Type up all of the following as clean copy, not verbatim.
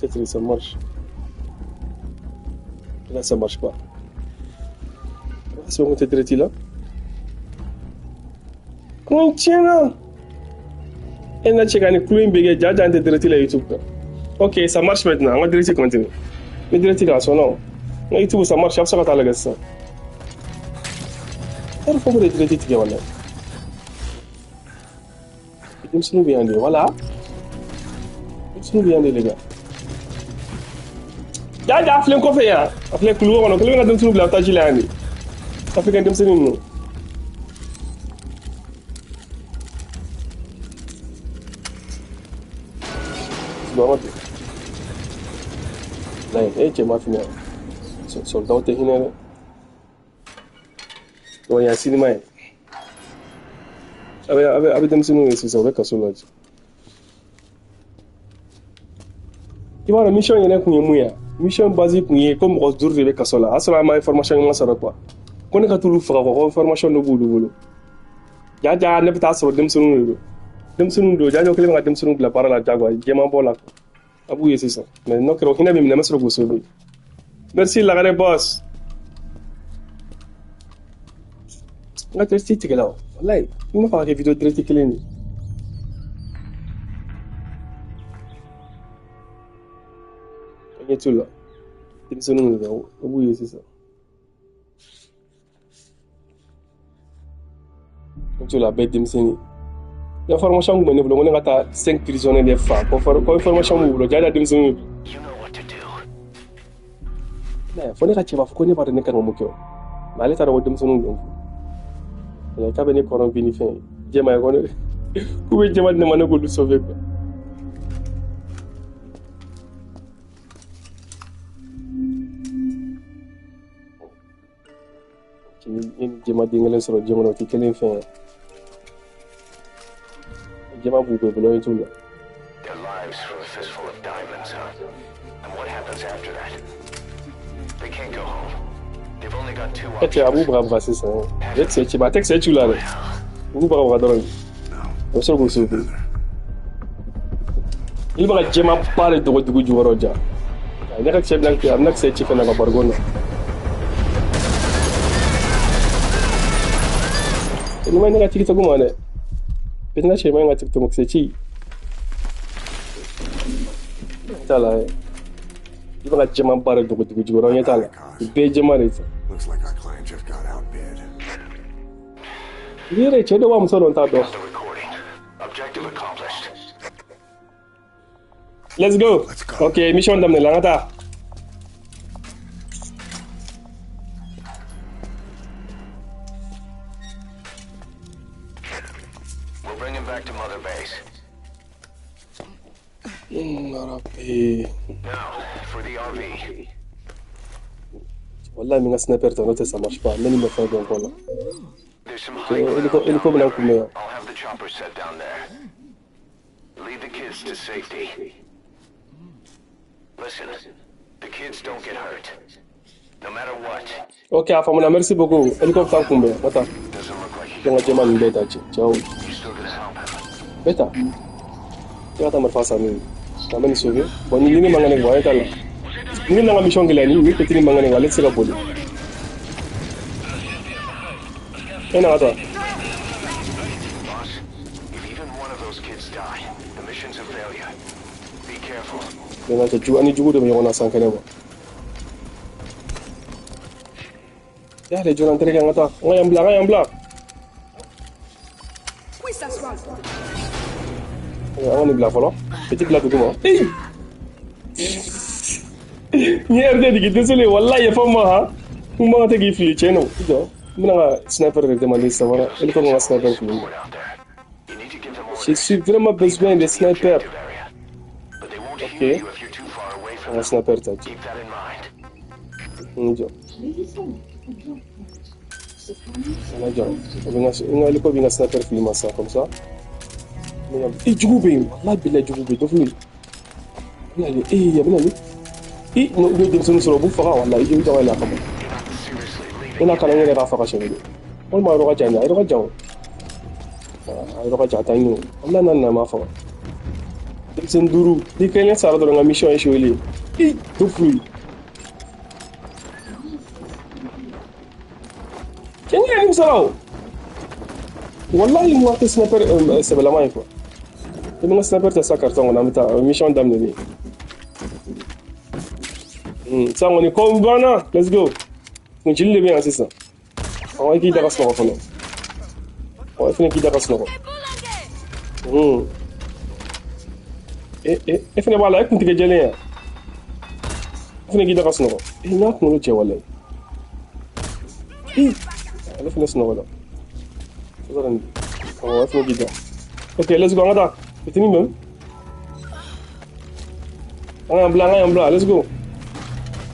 Peut-être que ça marche. Là, ça marche pas. C'est bon, t'es traité là. Comment tiens là? Et là, tu as un YouTube. Ok, ça marche maintenant. On va direct continuer. Mais direct là, son nom. YouTube, ça marche. Ça va t'aller ça. Il faut que direct voilà. Bien voilà. Bien les gars. Ja, filɛ kɔfɛ yan. A filɛ kulu kɔnɔ, kelen bɛ ka denmisɛnninw bila otage la yan de. Africain denmisɛnnin ninnu. Layi, e cɛ ma fini soldat tɛ hinɛ dɛ. Wa yan sinima ye. A bɛ denmisɛnninw ye sisan, u bɛ kaso la. I b'a dɔn mission yɛrɛ kun ye mun ye? Mission base kun ye ko mɔgɔ 5 de bɛ kaso la. A sɔrɔ a ma information ɲuman sɔrɔ quoi. Ko ne ka t'olu faga quoi, ko information dɔ b'olu bolo. Ja ja ne bɛ taa sɔrɔ denmisɛnninw de don. Denmisɛnninw don, ja ja kelen bɛ ka denmisɛnninw bila baara la jagoya, jɛman bɔ la. A b'u ye sisan. Mais n'o kɛra o hinɛ bɛ minɛ, n bɛ sɔrɔ k'u sauver. Merci Lagare boss. N ka direct tigɛ la o. Walayi, n ma fɛ ka kɛ vidéo direct kelen de ye. Ɲɛ t'u la. Denmisɛnninw de don, o b'u ye sisan. Ɲɛ t'u la, a bɛɛ ye denmisɛnnin ye. Information kun bɛ ne bolo, ko ne ka taa 5 prisonniers de fa. Ko information b'u bolo, ja ja denmisɛnninw. Fo ne ka cɛ b'a fɔ ko ne b'a dɔn ne kan ka mun kɛ o. Mais ale t'a dɔn ko denmisɛnninw don. K'a bɛ ne corrompu ni fɛn ye. Jɛma ye ko ne k'u bɛ jɛma di ne ma ne k'olu sauver quoi. Ni jɛma den kelen sɔrɔ diɲɛ kɔnɔ, o tɛ kelen fɛn ye. Jɛma b'u bɛɛ bolo, an t'u la. Their lives for a fistful of diamonds, huh? And what happens after that? They can't go home. They've only got 2 options. E cɛ, a b'u baga baga sisan. E tɛ se ci ma, a tɛ kisɛ ci u la dɛ. U b'u baga baga dɔrɔn. U bɛ sɔrɔ k'u sauver. I bɛ ka jɛma ba de dogo dugu jukɔrɔ ja. Ne ka kisɛ bɛna a bɛna kisɛ ci fɛnɛ ka barikon na. Ni ma ne ka TikTok ma dɛ. Bɛna cɛ ma n ka TikTok kisɛ ci. T'a la yɛ. I bɛ ka jɛma ba de dogo dugu jukɔrɔ, ɲɛ t'a la. U bɛɛ ye jɛma de ye. Looks like our client just got outbid. I yɛrɛ cɛ dɔ b'a muso dɔn t'a dɔn. Objective accomplished. Let's go. Let's go. Ok, mission daminɛ la, an ka taa. We'll bring him back to Mother Base. Rabbi. Now for the RV. Wallahi min ka sniper ta, n'o tɛ ça marche pas. Ne ni ma fɛn dɔn ko la. There's some high ground Hélico down bɛna there. kun bɛ yan. I'll have the chopper set down there. Lead the kids to safety. Listen, the kids don't get hurt. No matter what. Ok, a faamuna, merci beaucoup. Hélicoptère kun bɛ yan, ka taa. Doesn't look like he N ka jɛma ninnu bɛɛ ta cɛ. Cɛw. You still gonna help him? Bɛɛ ta. I ka taa marifa san ne ye. Ka bɛ nin sauver. Bon, ni man kɛnɛ quoi, an t'a la. Ni n'an ka mission gɛlɛya, ni petini man kɛnɛ quoi, ale tɛ se ka boli. E na ka taa. Boss, if even one of those kids die, the mission's a failure. Be careful. Ne ka cɛ jugu, ani jugu de bɛ ɲɔgɔn na san kɛnɛ quoi. Y'ale joona n terikɛ, an ka taa. An ka yan bila, an ka yan bila. An ka nin bila fɔlɔ. Petit bila dugu ma. Ee! N ye RD digi, désolé, wallahi yafa n ma han. N man kan tɛ k'i fili, tiɲɛ don. I jɔ, n bɛna ka sniper de demander sisan, voilà. Hélicoptère ka sniper fili. Support out there. You need to give them Je orders. suis vraiment besoin de sniper. Objective area. But they won't Ok. hear you if you're too far away from An ka them. sniper ta cɛ. Keep that in mind. N jɔ. An ka jɔ. O bɛ n ka n ka hélico bɛ n ka sniper fili ma sisan comme ça. I jugu bɛ yen, wallahi bilahi jugu bɛ yen, dɔ filɛ nin ye. A bɛna ale, ee a bɛna ale. I n'u ye denmisɛnnin sɔrɔ u b'u faga wallahi, i jɔ i tɔgɔ yɛlɛ a kama. You're not seriously Ne leaving n'a him kana n there. yɛrɛ k'a faga siɲɛ kelen. Walima a yɔrɔ ka jan dɛ, a yɔrɔ ka jan o. A yɔrɔ ka jan, a t'an ɲɛ o. Wallahi n'a nana n b'a faga. Denmisɛnnin duuru ni kelen sara dɔrɔn n ka mission échoué. I to fulu. Cɛ n yɛrɛ nimisara o. Wallahi n tɛ sniper sɛbɛlama ye quoi. I bɛ n ka sniper ta sa carton kɔnɔ an bɛ taa o ye mission daminɛlen ye. Sisan kɔni ko banna, let's go. Kuncili de bɛ yan sisan. Awɔ i k'i da ka sunɔgɔ fɔlɔ. Awɔ i fana k'i da ka sunɔgɔ. E fana b'a la e kuntigɛ jɛlen yan. E fana k'i da ka sunɔgɔ. E n'a kunkolo cɛ walayi. Ale fana sunɔgɔ la. Awɔ e fana k'i da. Ok, let's go an ka taa. Fitinin bɛ min? An ka yan bila, an ka yan bila, let's go.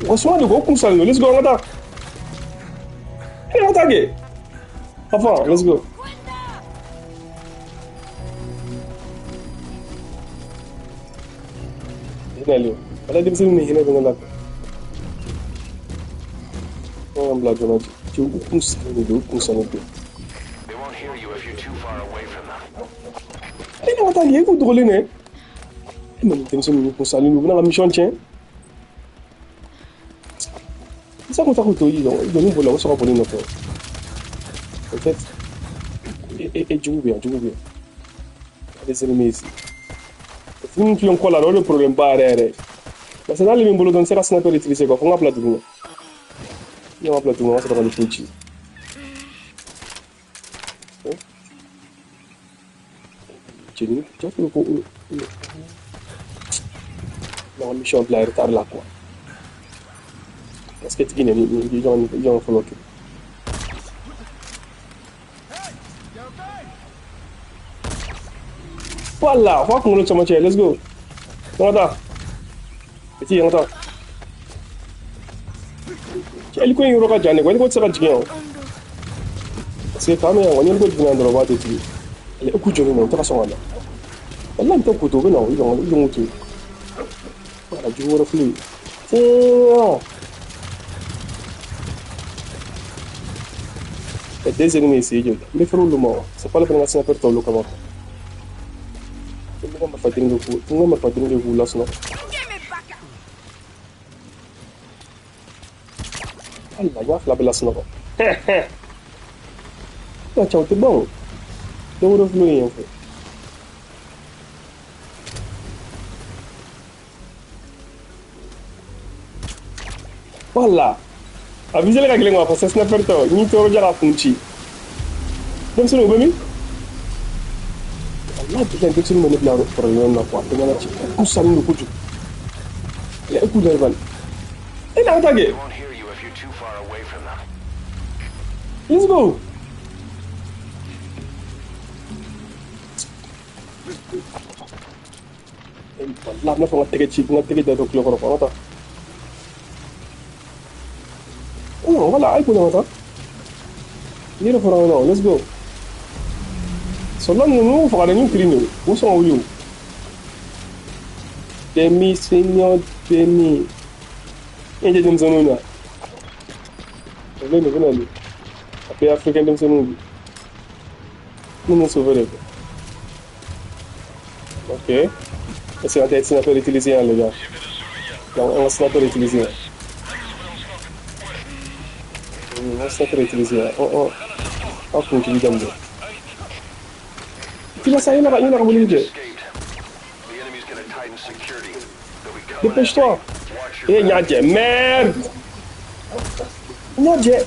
U ka suma de ko o kun salen don, let's go an ka taa. E an ka taa kɛ. Enfin, let's go. Hinɛ le. Wala denmisɛnnin ni hinɛ bɛ ne la. An ka bila joona cɛ u kun salen de don, u kun salen don. They won't hear you if you're too far away from them. E ne ka taa kɛ e k'u dogolen dɛ. E ma nin denmisɛnnin ninnu kun salen don, u bɛna ka mission tiɲɛ. Isa ko ta k'u to i jɔ ni boli la, u bɛ sɔrɔ ka boli nɔfɛ. Peut-être. E jugu bɛ yan, jugu bɛ yan. Des ennemis ici. Min filɛ n kɔ la o de problème ba yɛrɛ yɛrɛ. Parce que n'ale bɛ n bolo dɔrɔn n tɛ se ka sniper utiliser quoi, fo n ka bila duguma. Ni n ka bila duguma, n ka sɔrɔ ka nin kun ci. Cɛ cɛ ko ko na mission bila retard la quoi. Parce que tigi ni jɔn fɔlɔ kɛ. Voilà, fo a kunkolo cɛmancɛ, let's go. An ka taa. Petit, an ka taa. Cɛ hélico in yɔrɔ ka jan de quoi, hélico tɛ se ka jigin yan. Parce que k'an bɛ yan quoi, ni hélico jiginna dɔrɔn u b'a détruire. Ale e k'u jɔlen don, u tɛ ka sɔn ka na. Walahi n tɛ k'u to, u bɛ na o, i jɔ k'u to yen. Voilà, jugu wɛrɛ filɛ yen. Tiɲɛ. Il y a des ennemis ici, n bɛ fɛrɛ olu ma wa. C'est pas la peine ka sniper ta olu kama. N ka marifa den k'u, n ka marifa den k'u lasunɔgɔ. Allah, n y'a fila bɛɛ lasunɔgɔ. Cɛ o tɛ ban o. Dɔ wɛrɛ filɛ yen fɛ. Voilà. A visé ka gɛlɛn quoi, parce que sniper tɛ o. N'i tɔɔrɔ ja ka kun ci. Denmisɛnninw u bɛ min? Wallahi bilahi denmisɛnninw bɛ ne bila problème na quoi. Bɛɛ ɲɛna ci. K'u salen don kojugu. E k'u lajɛ bani. E n'an ka taa kɛ. They won't hear you if you're too far away from them. Let's go. Wallahi n b'a fɔ n ka tɛgɛ ci, n ka tɛgɛ da dɔ tulo kɔrɔ quoi. An ka taa. Oh, voilà, ay ko na taa. Ni yɛrɛ fɔra ɲɔgɔn, let's go. Soldat ninnu faga dɛ, n'u kirin de, u sɔn ka wuli o. Denmisɛnnin denni. E tɛ denmisɛnninw na. O bɛ nin bɛ na nin. A bɛɛ ye africain denmisɛnninw de. Minnu sauvé de quoi. Ok. Est-ce qu'on a sniper utilisé hein, les gars? Donc, on va sniper utilisé. On va sniper utilisé. On continue d'amener. Tu vas ça, il y en a voulu dire. Dépêche-toi. Eh, Nyadje, merde. Nyadje.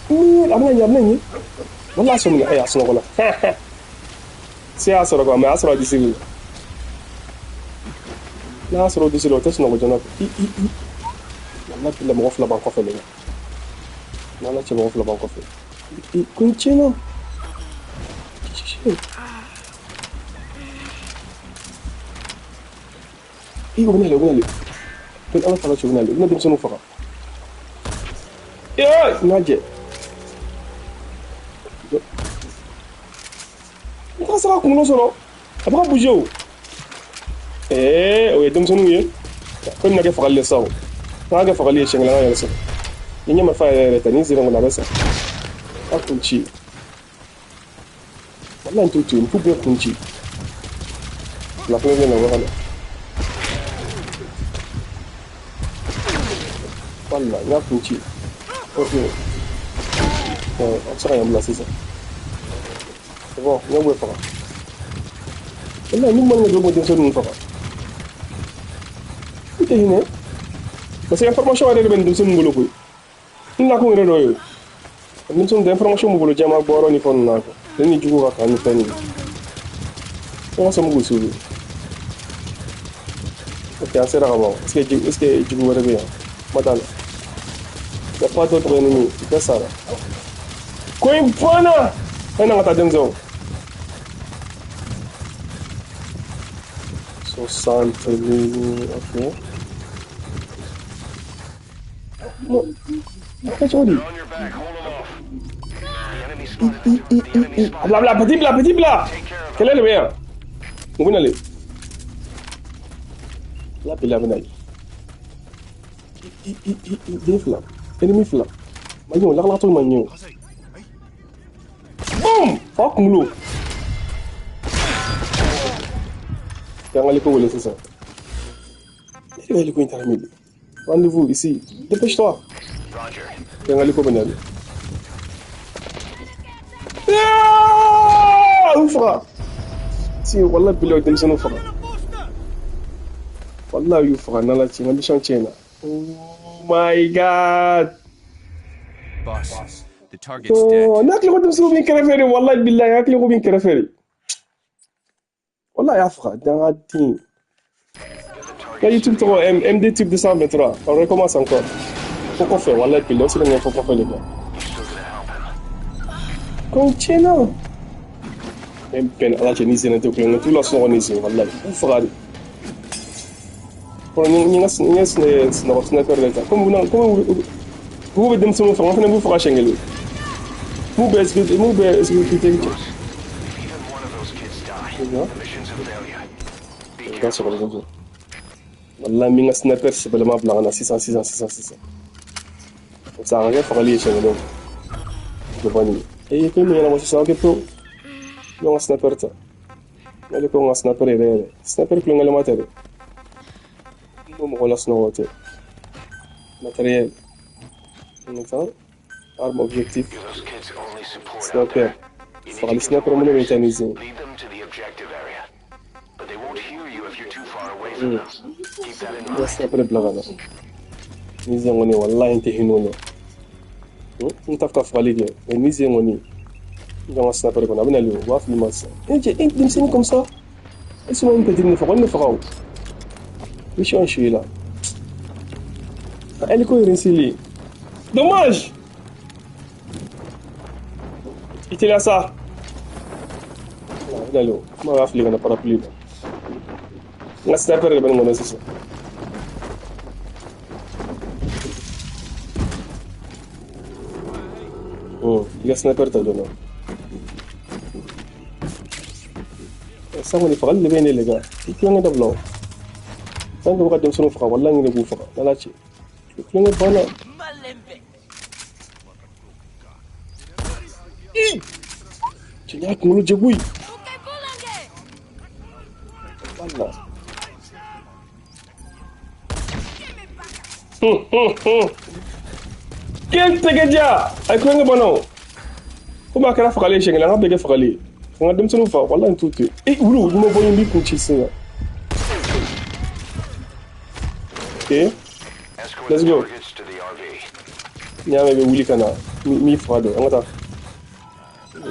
Merde, amna. Wallah, somna, eh, asno kola. C'est asro quoi, mais asro d'ici. N'a sɔrɔ disi la o tɛ sunɔgɔ joona. I walahi bilahi mɔgɔ fila b'an kɔfɛ nin na. N'Ala cɛ mɔgɔ fila b'an kɔfɛ. I ko in tiɲɛna. I o bɛna yɛlɛ, o bɛna yɛlɛ. Ko Ala ta cɛ o bɛna yɛlɛ, o bɛna denmisɛnninw faga. Ee n'a jɛ. N ka se ka kunkolo sɔrɔ. A bɛ ka bouger o. O ye denmisɛnninw ye. Ko in bɛna kɛ fagali ye sa o. N'a kɛ fagali ye siɲɛ kelen an ka yɛrɛ sɔrɔ. Ni ɲɛ marifa yɛrɛ yɛrɛ tɛ ni sera kɔni a bɛ sa. A kun ci. Walahi n t'u to yen, n t'u bɛɛ kun ci. Fila fɛnɛ bɛ na o bɛ ka na. Wala n y'a kun ci. Ok. A bɛ se ka yan bila sisan. C'est bon, n y'o bɛɛ faga. Walahi ni man ka jɔ denmisɛnnin ninnu faga. I tɛ hinɛ. Parce que information yɛrɛ de bɛ nin denmisɛnnin bolo koyi. N nakun yɛrɛ dɔ ye. Denmisɛnnin tɛ information b'u bolo jama bɔyɔrɔ ni fɛn ninnu na quoi. Ne ni jugu ka kan ni fɛn ninnu. Fo ka sɔn k'u sauver. Ok, an sera ka ban. Est-ce que jugu wɛrɛ bɛ yan? Kuma t'a la. Y a pas d'autre ennemi. Bɛɛ sara. Ko in banna. E n'an ka taa denmisɛnw. 60 000, ok. Non, kɛ cogo di? Bila bila petit bila petit bila. Kɛlɛ de bɛ yan. U bɛ nalen. La bila bɛ nalen. Den fila. Ennemi fila. Ma ɲɛ o lakalatɔ ma ɲɛ o. Boum! Fa kunkolo. An ka hélico wele sisan. Ne ka hélico in taara min de? Rendez-vous ici. Dépêche-toi. An ka hélico bɛ nalen. U faga. Si wallahi bilahi denmisɛnninw faga. Wallahi y'u faga n'Ala cɛ n ka mission tiɲɛna. Oh my God. Boss, the target's dead. Oh, ne hakili ko denmisɛnninw b'i kɛrɛfɛ de wallahi bilahi hakili ko b'i kɛrɛfɛ de. Wallahi y'a faga dangaden. Ka YouTube tɔgɔ MD Tube 223. On recommence encore. Fo kɔfɛ wallahi bilahi o se ka ɲɛfɔ kɔfɛ de quoi. Ko tiɲɛna. N bɛn Ala cɛ ni senna tɛ kulonkɛ t'u la sunɔgɔ ni sen wallahi u faga de. Kɔrɔ n ka sunɔgɔ sniper de ta komi k'u bɛ denmisɛnninw faga n fana b'u faga siɲɛ kelen. M'u bɛ exécuter cɛ. N ka sɔgɔli kojugu. Wallahi n bɛ n ka sniper sɛbɛlama bila ka na sisan sisan sisan sisan. Parce que a ka kɛ fagali ye siɲɛ kelen. Jɔba nin ye. Ee ko min ɲɛnabɔ sisan ok pewu. N ka sniper ta. N'ale ko n ka sniper yɛrɛ yɛrɛ. Sniper kulonkɛlama tɛ dɛ. N ko mɔgɔ lasunɔgɔ tɛ. Matériel. Attends. Arme objectif. Sniper. Fagali sniper minnu bɛ taa ni sen. N ka sniper bila ka na. Ni sen kɔni wallahi n tɛ hinɛ o la. N t'a fɛ ka fagali kɛ mais ni sen kɔni. N ka sniper kɔnɔ a bɛ nalen o b'a fili ma sisan. E cɛ e denmisɛnnin comme ça. E suma n petit ne faga ne faga o. Mission échouée là. Hélico est réussi. Dommage. Il était là ça. Non, il a ma fili ka na parapluie la. N ka sniper de bɛ nin kɔnɔ sisan. I ka sniper ta joona. San kɔni fagali de bɛ yen de les gars. I kulonkɛ dabila o. San bɛ ka denmisɛnninw faga wallahi n yɛrɛ b'u faga n'Ala cɛ. Kulonkɛ banna. Cɛ n y'a kunkolo jɛ koyi. Wala. Quel tɛgɛ diya! A ye kulonkɛ banna o. Komi a kɛra fagali ye siɲɛ kelen an ka bɛɛ kɛ fagali ye. Ka n ka denmisɛnninw faga wallahi n t'u to yen. E wulu n'i ma bɔ n b'i kun ci sisan. Ok. Let's go. N y'a mɛn i bɛ wuli ka na n b'i faga de an ka taa.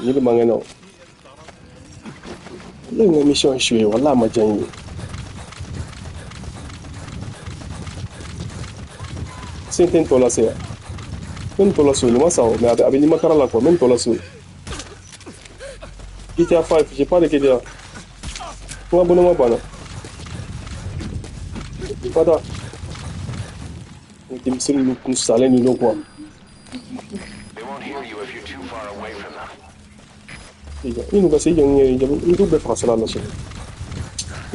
Ni bɛ man kɛnɛ o. Wallahi n ka mission échoué wallahi a ma diya n ye. Sen tɛ n tɔ lase yan. N bɛ n tɔ lase o nin ma sa o mais a bɛ nimakara la quoi n bɛ n tɔ lase o. GTA 5, j'ai pas de GTA. N ka abonnement banna. Fada. Denmisɛnnin ninnu kun salen de don quoi. I n'u ka se i jɔ n yɛrɛ n t'u bɛɛ faga sira la sini.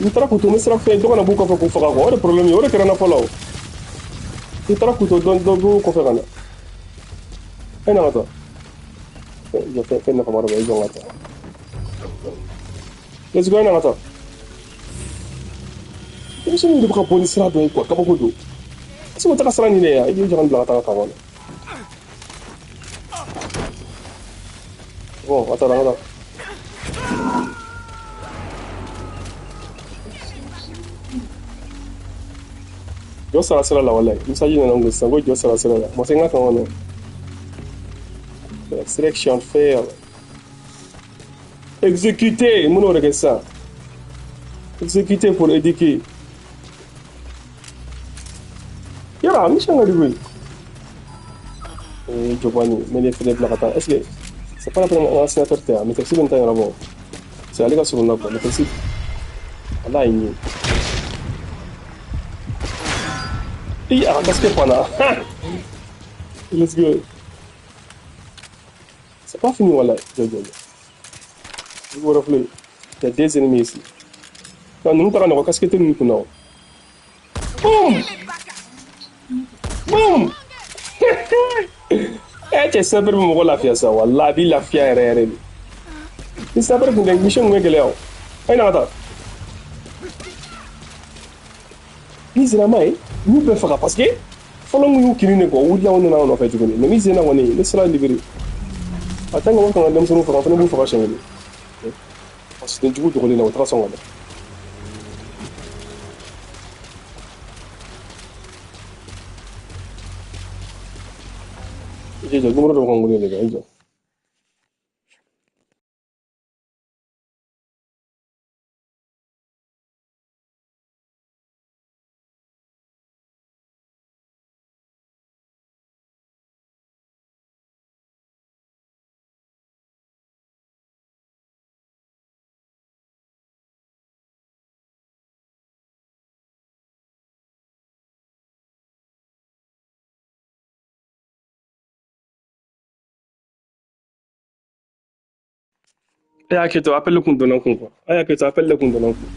N taara k'u to n bɛ sira fɛ dɔ kana b'u kɔfɛ k'u faga quoi o de problème ye o de kɛra n na fɔlɔ o. N taara k'u to dɔ b'u kɔfɛ ka na. E na ka taa. Jɔ fɛn nafama dɔ bɛ yen i jɔ n ka taa. Let's go, e na ka taa. Denmisɛnninw de bɛ ka bɔ ni sira dɔ ye quoi, kabako don. Est-ce que o tɛ ka sira ɲini yan? I b'i jɔ ka n bila ka taa ka kɔnɔ. Bon, attends, attends. Jɔ sara sira la walayi. Message nana n kun sisan ko jɔ sara sira la. Masa n ka kan kɔnɔ. Sélection faire. Exécuter. Mun n'o de kɛ sisan? Exécuter pour éduquer. Yɔrɔ mission ka di koyi. Ee Giovanni, n bɛ ne fɛnɛ bila ka taa. Est-ce que c'est pas la peine an ka sénateur tɛ yan? Maîtresse bɛ nin ta ɲɛnabɔ. C'est ale ka surun na quoi. Maîtresse. Ala ye n ye. Ih, a ka casque panna. Let's go. C'est pas fini, voilà. Jɔ, jɔ, jɔ. Jugu wɛrɛ filɛ. Il y a des ennemis ici. Non, ninnu ta ka nɔgɔn casque tɛ ninnu kunna o. Boum! Boum! Eh, cɛ sniper bɛ mɔgɔ lafiya sa, walahi a b'i lafiya yɛrɛ yɛrɛ de. Ni sniper tun tɛ mission tun bɛ gɛlɛya o. A ye na ka taa. Ni sera ma ye, n y'u bɛɛ faga parce que fɔlɔ mun y'u kirin de quoi, u wulila u nana an nɔfɛ tuguni. Mais min senna kɔni, ne sera libéré. A tant que n kan ka denmisɛnninw faga, n fana b'u faga siɲɛ kelen. Parce que jugu dogolen na, o taara sɔn ka da. I jɔ, numéro dɔ bɛ ka n wele de i jɔ. E y'a kɛ to appel kun donna n kun quoi. A y'a kɛ to appel kun donna n kun.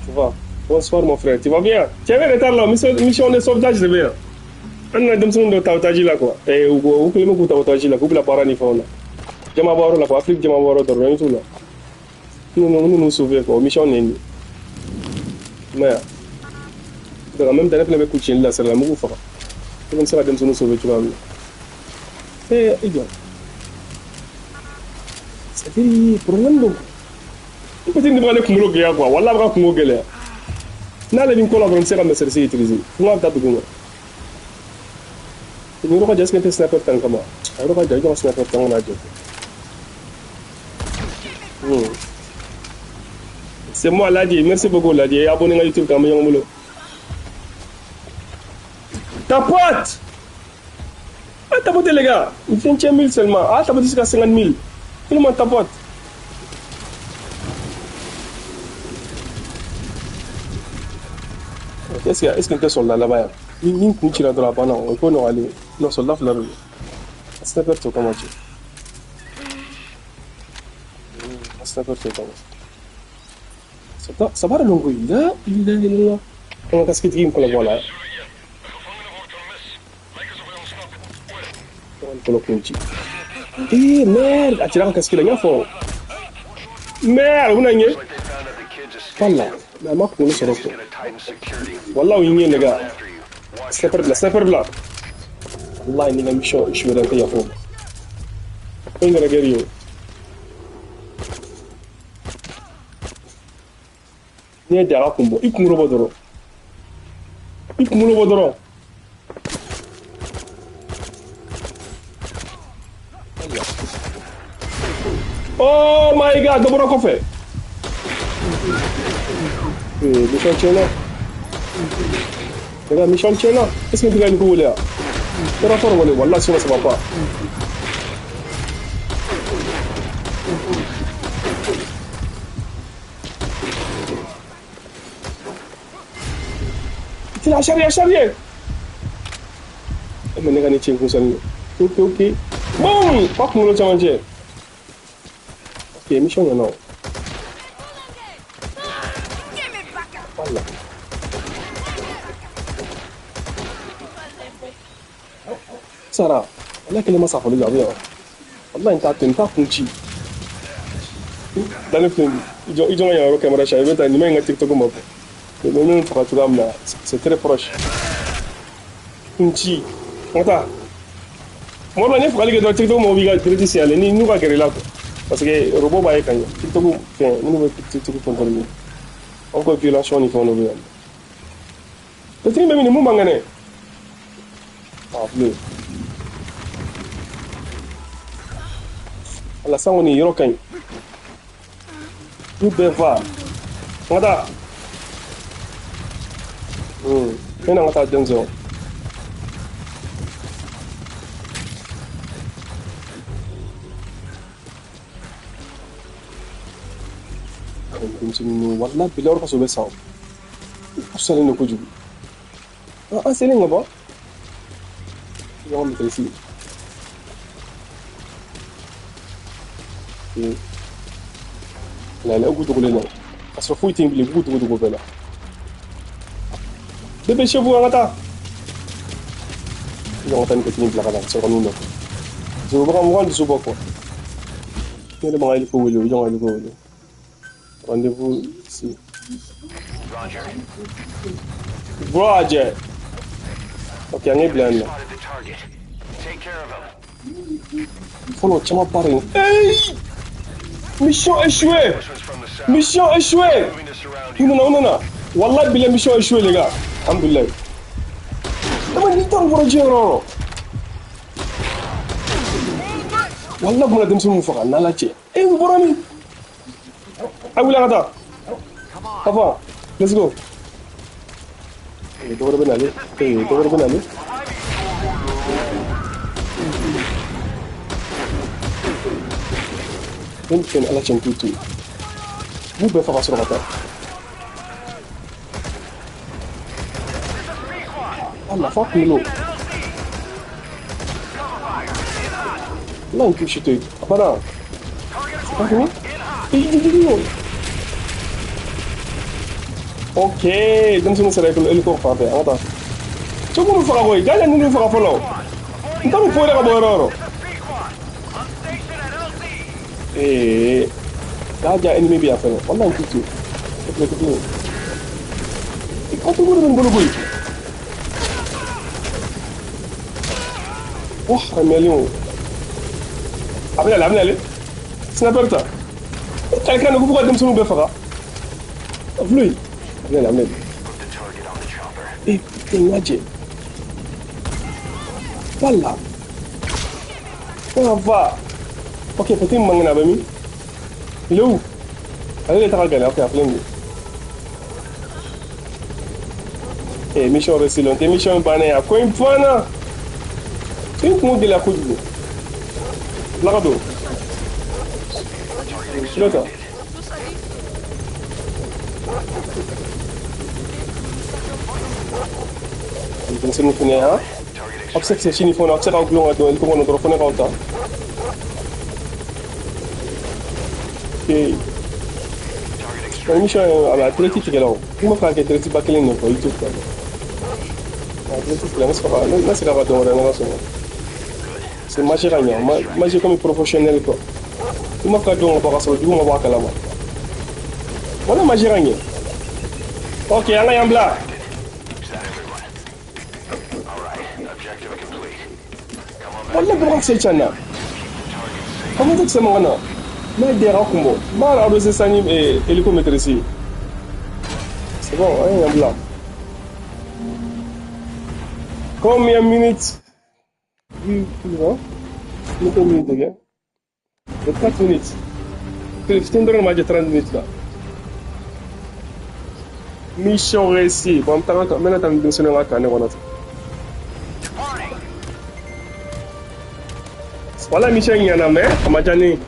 Tu vois. Bonsoir mon frère, tu vas bien? Tu avais retard là, mission de sauvetage de bɛ yan. An nana denmisɛnninw dɔ ta otage la quoi. Eh, u kɛlen bɛ k'u ta otage la, k'u bila baara ni fɛnw na. Jama bɔ yɔrɔ la quoi, Afrique jama bɔ yɔrɔ dɔrɔn, t'u la. Nous nous sauver quoi, mission de ye nin ye. I m'a ye wa? Donc en même temps ne fana bɛ kucili la sira la, n bɛ k'u faga. Ko n bɛ se ka denmisɛnninw sauver cogoya min na. Eh, i jɔ. C'est-à-dire problème don. I petit nin bɛ ka ne kunkolo gɛlɛya quoi, walahi a bɛ ka kungo gɛlɛya. N'ale bɛ n kɔ la dɔrɔn n bɛ se ka maîtresse utiliser. N ko a bɛ taa dugu ma. Nin yɔrɔ ka jan, est-ce que n tɛ sniper ta nin kama? A yɔrɔ ka jan, i jɔ ka sniper ta n kana jɔ. C'est moi Ladi, merci beaucoup Ladi. Abonnez à YouTube quand même bolo. Tapote! Ah, tapote les gars. 25 000 seulement. Ah, tapote jusqu'à 50 000. Tout le monde tapote. Est-ce que tu soldat là-bas? Ni kun cira dɔrɔn a banna o ko nɔgɔyalen. Non, soldat fila de don. Sniper t'o kama cɛ. Sniper t'o kama. Ça va de koyi. La ilaha illallah. An ka casque tigi in fana bɔ a la. Fɔlɔ kun ci. Eh merde, a cira ka casque la, n y'a fɔ. Merde, u bɛna n ye. Wala, mais a ma kunkolo sɔrɔ quoi. Wallahi o y'i ɲɛ les gars. Sniper bila, sniper bila. Wallahi ni ka mission échoué n tɛ yafa o ma. Ko in kɛra guerre ye o. N'i ye daga kun bɔ, i kunkolo bɔ dɔrɔn. I kunkolo bɔ dɔrɔn. Oh my god, dɔ bɔra kɔfɛ. Mission tiɲɛna. Les gars, mission tiɲɛna. Est-ce que n tɛ ka nin ko wele wa? Renfort wele, wallahi sinon ça va pas. Tila charrier, charrier. Eh, mais ne ka ne cɛ kun sani. Ok, ok. Boum! Pas kunkolo camancɛ. Ok, mission ɲɛna o. Voilà. Sara, walahi kelen ma sa fɔlɔ a bɛ yan. Walahi n t'a to yen, n t'a kun ci. Dalen filɛ nin ye. I jɔ ka yan yɔrɔ caméra changer. I bɛ taa nin ma in ka TikTok ma quoi. Mais minnu faga cogoya min na, c'est très proche. N ci. An ka taa. Tuma dɔ la, n ye fagali kɛ dɔrɔn, TikTok mɔgɔw b'i ka direct signaler ni n'u ka gɛrɛ i la quoi. Parce que robot b'a ye ka ɲɛ. TikTok fɛn minnu bɛ TikTok contrôler. Aw ka violation ni fɛnw dɔ bɛ yan. Petini bɛ min mun man kɛnɛ? Ah, bleu. Ala san kɔni yɔrɔ ka ɲi. Y'u bɛɛ fa. An ka taa. Ne n'an ka taa denmisɛnw. Denmisɛnnin ninnu walahi bi yɔrɔ ka sɔrɔ u bɛ sa o. U salen don kojugu. An selen ka ban. Ɲɔgɔn maîtrise. La la, u dogolen na. Ka sɔrɔ foyi tɛ yen bilen, k'u dogo dogo bɛɛ la. Dépêchez-vous, an ka taa. Ɲɔgɔn ta ni petini bila ka na sɔrɔ n'u nɔfɛ. Parce que u bɛ ka mɔgɔ dusu bɔ quoi. Ne yɛrɛ man ka hélico wele, u jɔn ka hélico wele. Rendez-vous ici. Roger. Roger. Ok, an ye bila yan nɔ. Spotted the target. Take care of him. Fɔlɔ caman baara in. Hey! Mission échouée! This one's from the south. Mission échouée! Moving to surround U you. nana, u nana. Wallahi bilahi mission échouée les gars. Alhamdoulilah. Dama ni taw bɔra diɲɛ yɔrɔ o yɔrɔ. Wallahi kun bɛna denmisɛnninw faga n'Ala cɛ. E u bɔra min? A wuli an ka taa. Avant, let's go. Dɔ wɛrɛ bɛ nalen. Dɔ wɛrɛ bɛ nalen. Ne fɛn Ala cɛ n t'u to yen. U b'u bɛɛ faga sɔrɔ ka taa. A nafa kunkolo. Ala n t'u si to yen. A banna. C'est pas fini? Ok, denmisɛnninw sera hélico fan fɛ, an ka taa. Cɛ k'olu faga koyi, jaa ninnu faga fɔlɔ. N t'a dɔn foyi ka bɔ yɔrɔ o yɔrɔ. Jaa ja ennemi bɛ yan fɛnɛ, walahi n t'u to yen. Ok, ok. I ka to bɛ nin bolo koyi. Oh, haramuyalen o. A bɛ nalen, a bɛ nalen. Sniper ta. E kalikan nin ko f'u ka denmisɛnninw bɛɛ faga. A filɛ yen. A bɛ nalen, a bɛ nalen. Put the target on the chopper. Eh, putain, n y'a jɛ. Wala. Ça va. Ok, petit man kɛnɛ a bɛ min? Il est où? Ale de ta ka gɛlɛn, ok, a filɛ nin ye. Eh, mission réussie, tɛ mission bannen a ko in banna. In kun gɛlɛya kojugu. Tila ka don. Tila ta. Denmisɛnninw fɛnɛ han. A bɛ se ka sini fɛnw na, a bɛ se k'aw gulon ka don hélico kɔnɔ dɔrɔn fo ne k'aw ta. Ok. La mission a bɛ direct tigɛ la o. N b'a fɛ ka kɛ direct ba kelen de quoi, YouTube kan. A direct tigɛ la, n bɛ sɔrɔ ka n segin ka dɔn wɛrɛ n'Ala sɔnna. C'est marché ka ɲɛ, marché comme professionnel quoi. I m'a fɛ ka dɔn ka bɔ ka sɔrɔ jugu ma bɔ a kalama. Wala marché ka ɲɛ. Ok, an ka yan bila. Is that everyone? All right. Objective complete. Come on back. Wala dɔrɔn kisɛ ca na. Keep the target safe. Ka moto kisɛ mankan na. N'a ye dɛra kun bɔ. N b'a arrosé sisan ni hélico maîtrise ye. C'est bon, an ye yan bila. Combien de minutes? Ne ko minutes kɛ? 24 minutes. Fitinin dɔrɔn de b'a jɛ 30 minutes la. Mission réussie. Bon, n bɛ taa n bɛna taa ni denmisɛnninw ka camp ne kɔnɔ ten. Wala mission ɲɛna mais a ma diya ne ye.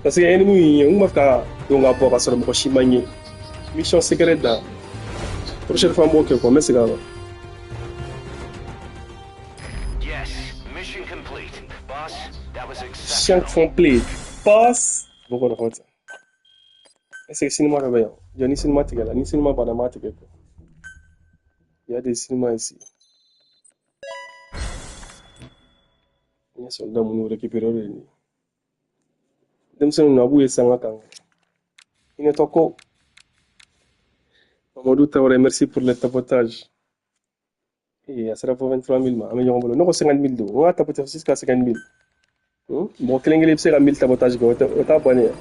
Parce que ennemi ye n kun b'a fɛ ka don ka bɔ ka sɔrɔ mɔgɔ si ma n ye. Mission secrète da. Prochaine fois n b'o kɛ quoi, n bɛ segin a kan. Yes, mission complete. Boss, that was Mission exceptional. complete. Passe. Boko na kɔnɔ ten. Est-ce que cinéma dɔ bɛ yan? Jɔ ni cinéma tigɛla, ni cinéma banna n b'a tigɛ quoi. Il y a des cinémas ici. N ye soldat minnu récupéré o de ye nin ye. Denmisɛnninw na a b'u ye sanga kan. Hinɛtɔ ko. Mamadou Traoré, merci pour le tapotage. Et a sera fo 23 000 ma, an bɛ ɲɔgɔn bolo. Ne ko 50 000 don, n ka tapoter jusqu'à 50 000. Mɔgɔ kelen kelen bɛ se ka 1000 tapotage kɛ, o t'a bannen ye.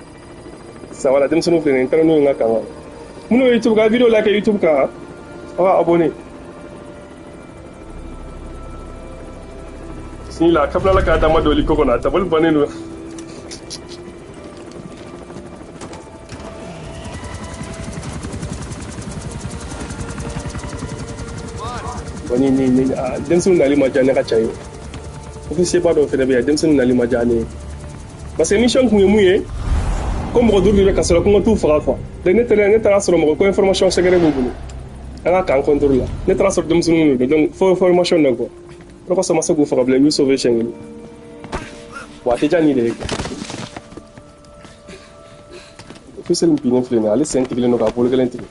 Sisan wala denmisɛnninw filɛ nin ye, n taara n'u ye n ka kan kɔnɔ. Minnu ye YouTube ka vidéo like YouTube kan, aw ka abonné. Bismillah, kabila la k'a dama don liko kɔnɔ, a dabali bannen don. Bon, ni denmisɛnninw nali ma diya ne ka ca ye. Officier ba dɔw fɛnɛ bɛ yan, denmisɛnninw nali ma diya ne ye. Parce que mission kun ye mun ye, ko mɔgɔ 5 de bɛ kaso la, ko n ka t'u faga quoi. Donc ne taara sɔrɔ mɔgɔ ko information secret b'u bolo. An ka camp contrôle la. Ne taara sɔrɔ denmisɛnninw de don, donc fo information na quoi. O kosɔn ma se k'u faga bilen, n y'u sauver siɲɛ kelen. Bon, a tɛ diya nin de ye quoi. Officier min binnen filɛ nin ye, ale sen tigɛlen don k'a bolo kelen tigɛ.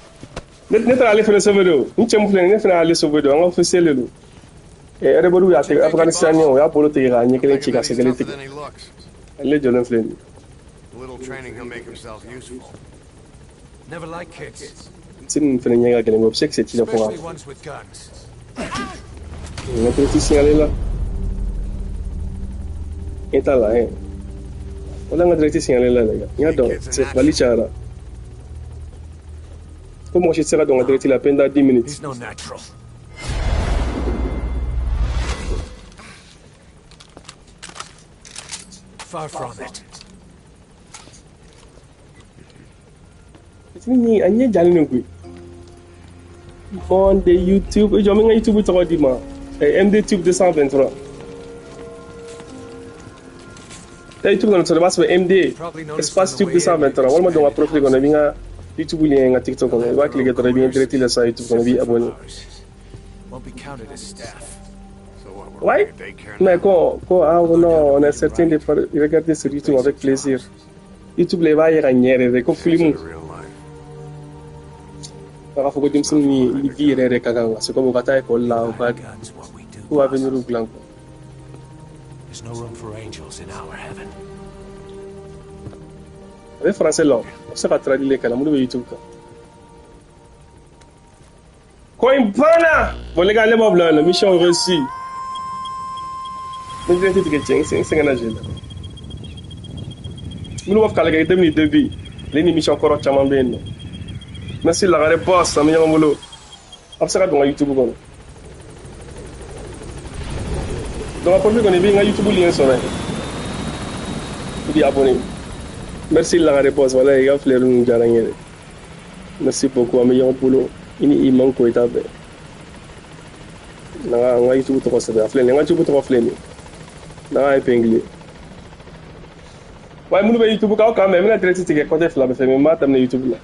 Ne taara ale fɛnɛ sauver de o. N cɛ min filɛ nin ye, ne fɛnɛ y'ale sauver de o. An ka officier de don. Rebelle y'a tigɛ, Afghanistan o y'a bolo tigɛ k'a ɲɛ kelen ci ka sen kelen tigɛ. Ale jɔlen filɛ nin ye. Denmisɛnnin ninnu fɛnɛ ɲɛ ka gɛlɛn, o bɛ se kisɛ ci la fo ka. N ka direct signalé la. E t'a la, hein. Wala n ka direct signalé la, les gars. N y'a dɔn, c'est Mali cayara. Ko mɔgɔ si tɛ se ka don n ka direct la pendant 10 minutes. Far from it. Ni a ɲɛ jalen don koyi. Bon de YouTube, i jɔ n bɛ n ka YouTube tɔgɔ d'i ma. MD Tube 223. Taa YouTube kɔnɔ sɔrɔ i b'a sɔrɔ MD espace Tube 223, walima don n ka profil kɔnɔ i bɛ n ka YouTube lien ye n ka TikTok kɔnɔ, i b'a cliquer dɔrɔn i bɛ n direct la sa YouTube kɔnɔ, i b'i abonné. Ouais, mais ko ah non, on est certain de regarder sur YouTube avec plaisir. YouTube la i b'a ye ka ɲɛ yɛrɛ de ko film. A b'a fɔ ko denmisɛnninw ni vie yɛrɛ yɛrɛ ka kan, c'est comme u ka taa école la, u ka k'u avenir dilan quoi. There's no room for angels in our heaven. A bɛ français la, a bɛ se ka traduire kalan minnu bɛ YouTube kan. Ko in banna! Bon les gars, ne b'aw bila yan nɔ, mission réussie. Ne direct tigɛ cɛ, n sɛgɛnna jeu la. Minnu b'a fɛ k'a lajɛ depuis début, ale ni mission kɔrɔ caman bɛ yen nɔ. Merci Lagare boss, an bɛ ɲɔgɔn bolo. A bɛ se ka don n ka YouTube kɔnɔ. Donc a profil kɔnɔ i bɛ n ka YouTube lien sɔrɔ yen. I b'i abonné. Merci Lagare boss, walayi i ka fleur ninnu diyara n ye dɛ. Merci beaucoup, an bɛ ɲɔgɔn bolo. I ni Iman Koyita bɛɛ. N ka YouTube tɔgɔ sɛbɛn, a filɛ nin ye, n ka YouTube tɔgɔ filɛ nin ye. N ka épinglé. Wa minnu bɛ YouTube kan, aw k'an bɛn, n bɛna direct tigɛ côté fila bɛɛ fɛ, mais n b'a daminɛ YouTube la.